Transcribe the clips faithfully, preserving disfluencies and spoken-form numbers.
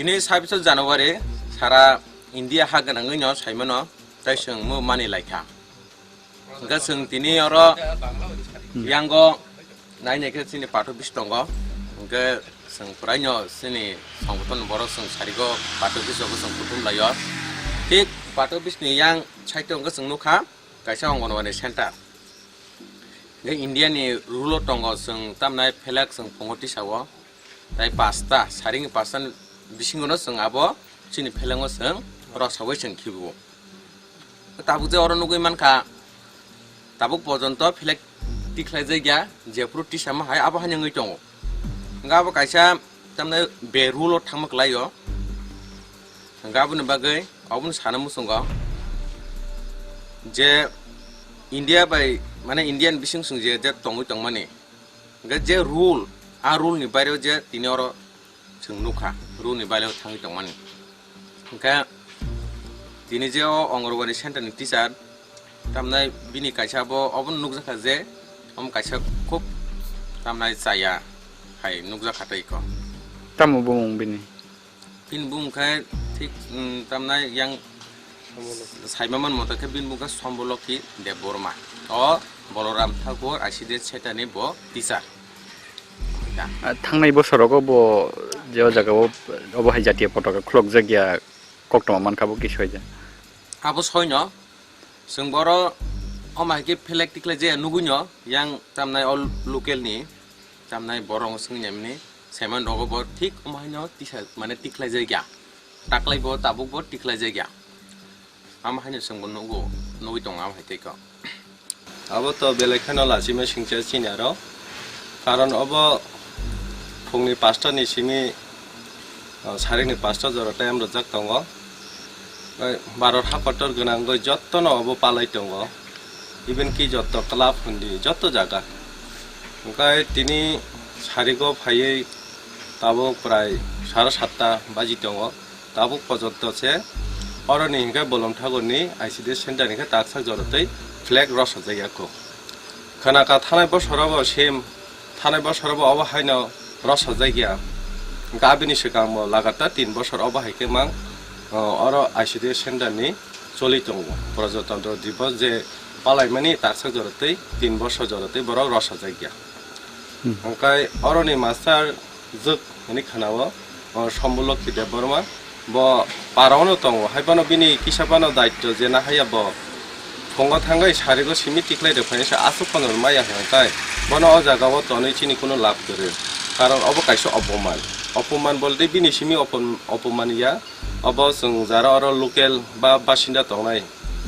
Bini sabbish January sara India ha gwnangwi no saimano, tai chwng mo mani laikha. Hwnkhe chwng tini oro yango nainai khe chini party office tongo. Hwnkhe chwng kwraino chini songboton borok chwng sarigo party office o chwng kuthum laio. Thik party office ni yang side o hwnkhe chwng nukha kaisa Anganwadi center. Hwnkhe India ni rule o tongo chwng tamnai phelak chwng phungo tisao. Tai pasta, saring pasta ni bisingo no chwng abo chini phelango chwng rosogwi chwng khibigo. Tabuk je oro nugwi mankha, tabuk pojonto phelak tikhlai jakya, jephuru tisama hai abo hai wngwi tongo. Hwnkhe abo kaisa tamni be rule o thangma kwlaio. Hwnkhe aboni bagwi obono sana muchungo je India bai, mane Indian bising song je, je tongwi tongmani. Hwnkhe je rule, a rule ni baireo je tini oro chwng nukha, rule ni baireo thangwi tongmani. Hwnkhe tini je o Anganwadi center ni teacher, tamnai bini kaisa bo obono nukjakha je, omo kaisa khub tamnai chaya hai nukjakha tei ko. Tamo bumung bini? Bini bumung khe thik, mm, tamnai yang saima man moto khe bini bumung khe Sombolokhi Debbarma. O Balaram Thakur I C D S center ni bo teacher. Ah, thangnai bosorogo bo je o jaga o, obo hai jatiya potaka khulokjak ya, koktwma mankha bo kisa hoija. Abo soino, chwng boro omo hai khe phelek tikhlai jaya nugwino, yang tamnai o local ni, tamnai borok swngwi naimani, saiman rogo bo thik omo haino tisa, mane tikhlai jaya. Taklai bo tabuk bo tikhlai jaya. Amo haino chwngbo nugo, nugwi tongo amo hai tei kok. Abo to belai kheno lachima singcha chini aro. Karon obo phungni pasta ni simi, o, saringni pasta jora time rwjak tongo. Bai Bharat hakotor gwnangwi jottono obo palai tongo. Even ki jotto club hundi, jotto jaga. Hwnkhe tini sarigo phaiwi tabuk prai sara satta baji tongo. Tabuk pojonto se oroni hinkhe Bolom Thakurni I C D S center hinkhe taksa jorotwi flag rosajak ya kho. Khwnaka thanai bosorobo same, thanai bosorobo obo haino rosajak ya. Hinkhe abini swkangbo lagatar tin bosor obo hai khe mang, o, oro I C D S center ni choli tongo. Projatantro Divos je palaimani taksa jorotwi tin bosor jorotwi borok rosajak ya. Hmm. Hwnkhe oroni master jwk hwnwi khwnao, o, Sombolokhi Debbarma. Bo parao no tongo, hai phano bini kisa phano daityo je nahaya bo phungo thangwi sarigo simi tikhlai rwphani se aswk phano maya hwnkhe bono o jaga o tonwi chini kunu lab kwrwi. Karon obo kaisa opoman. Opoman bolte bini simi opon-, opoman ya. Obo chwng jara oro local ba basinda tongnai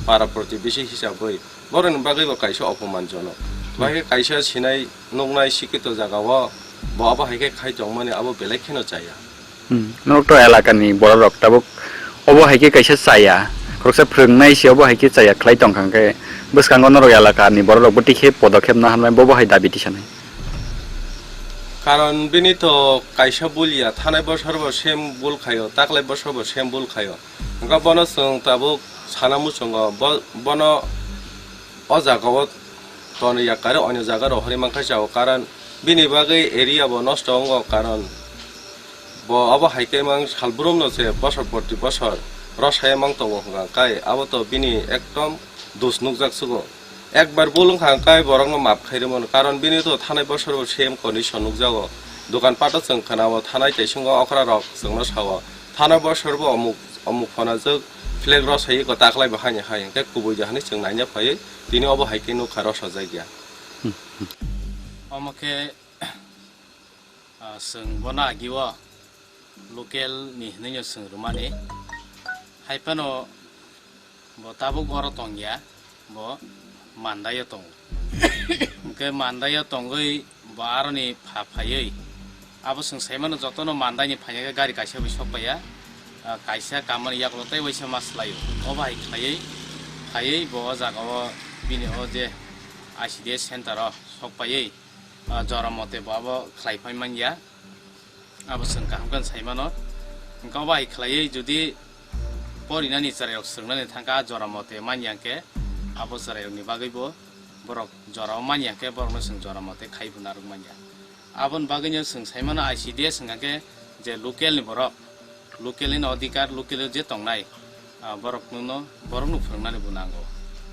para protibesi hisabwi. Borokni bagwi bo kaisa opomanjonok. Hmm. Bahai khe kaisa sinai nuknai sikito jagao bo abo hai khe khai tongmani abo belai kheno chaya. Hmm. Norok to elakani bororok tabuk obo hai khe kaisa chaya. Khoroksa phwrwngnai se obo hai khe chaya khlai tongkha hwnkhe bwskango norok elakani bororok bwtwi khe podokhep na hanai bobo hai dabi tisanai. Karon bini to kaisa bul ya, thanai bosor bo same bul khaio, taklai bosor bo same bul khaio. Hwnkhe bono chwng tabuk sana muchungo, bo-, bono o jagao tonwi ya, kare onyo jaga rohorwi mankha chao, karon bini bagwi area bo nosto wngo, karon bo abo hai khe mang salbrumno se bosor proti bosor rosai mang tongo hwnkha, kai abo to bini ekdom dos nukjak sugo. Ekbar bul wngkha hwnkhe borokno maap khairwmano, karon bini to thanai bosor bo same condition nukjago. Dokan pato chwng khwnao thanai taisungo okra rok chwngno sao. Thanai bosor bo omuk, omuk phonajwk flag rosai eko taklai bo haini hai hwnkhe kubui de hwnwi chwng naina phaiwi tini obo hai khe nukha rosajak ya. Omo khe, ah, chwng bono agio local ni hwnwi no chwng rwmani. Hai phano bo tabuk oro tongya, bo Mandai o tongo. Hwnkhe Mandai o tongwi bo aroni pha phaiwi, abo chwng saimano jotono Mandai ni phaina khe gari kaisa bai sok paiya, ah, kaisa kamani yakulo tei waisa ma swlaio. Obo hai khlaiwi phaiwi bo o jaga o bini o je I C D S center o sok paiwi, ah, jora mote bo abo khlai phai manya. Abo chwng kaham khe saimano. Hwnkhe obo hai khlaiwi jodi porinani chwrairok swrwngnani thangkha, jora mote manya hwnkhe abo chwrairokni bagwibo borok jorao manya hwnkhe borokno chwng jora mote khai bo narwk manya. Aboni bagwino chwng saimano I C D S hwnkha khe je local ni borok, Local ni odhikar, local je tongnai, ah, borok no, borok no phwrwngnani bo nango.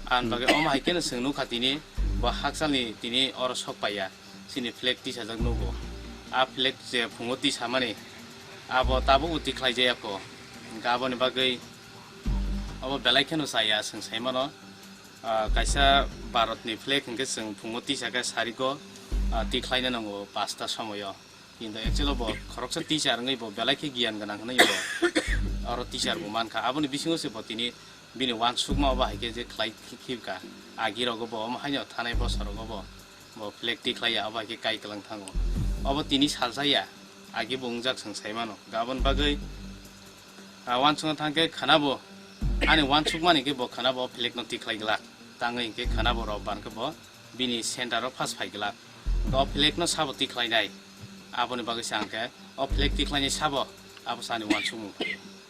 An bagwi omo hai khe no chwng nukha tini bo hakchal ni tini oro sok paiya. Chini flag tisajak nugo. A flag je phungo tisamani, abo tabukbo tikhlai jaya kho. Hwnkhe aboni bagwi abo belai kheno chaya, chwng sai mano. Ah, kaisa Bharat ni flag hwnkhe chwng phungo tisa khe sarigo, ah, tikhlaina nango pasta somoyo. Kintu actually bo khoroksa teacher wngwi bo belai khe giyan gwnang hwnwi bo oro teacher bo mankha. Aboni bisingo se bo tini bini uansukma obo hai khe je khlai khi-, khibka. Agi rogo bo omo haino thanai bosor rogo bo, bo flag tikhlaiya, obo hai khe kai kwlang thango. Obo tini salsaya, agi bo wngjak chwng sai mano. Gabon bagwi, ah, uansukna thang khe khana bo, ani uansukmani khe bo khana bo flag no tikhlai glak. Tangwi hwnkhe khana bo rok ban khe bo bini center o phas phai glak. O flag no sabo tikhlainai. Aboni bagwi sa hwnkhe o flag tikhlainai sabo abo sani uansukmung.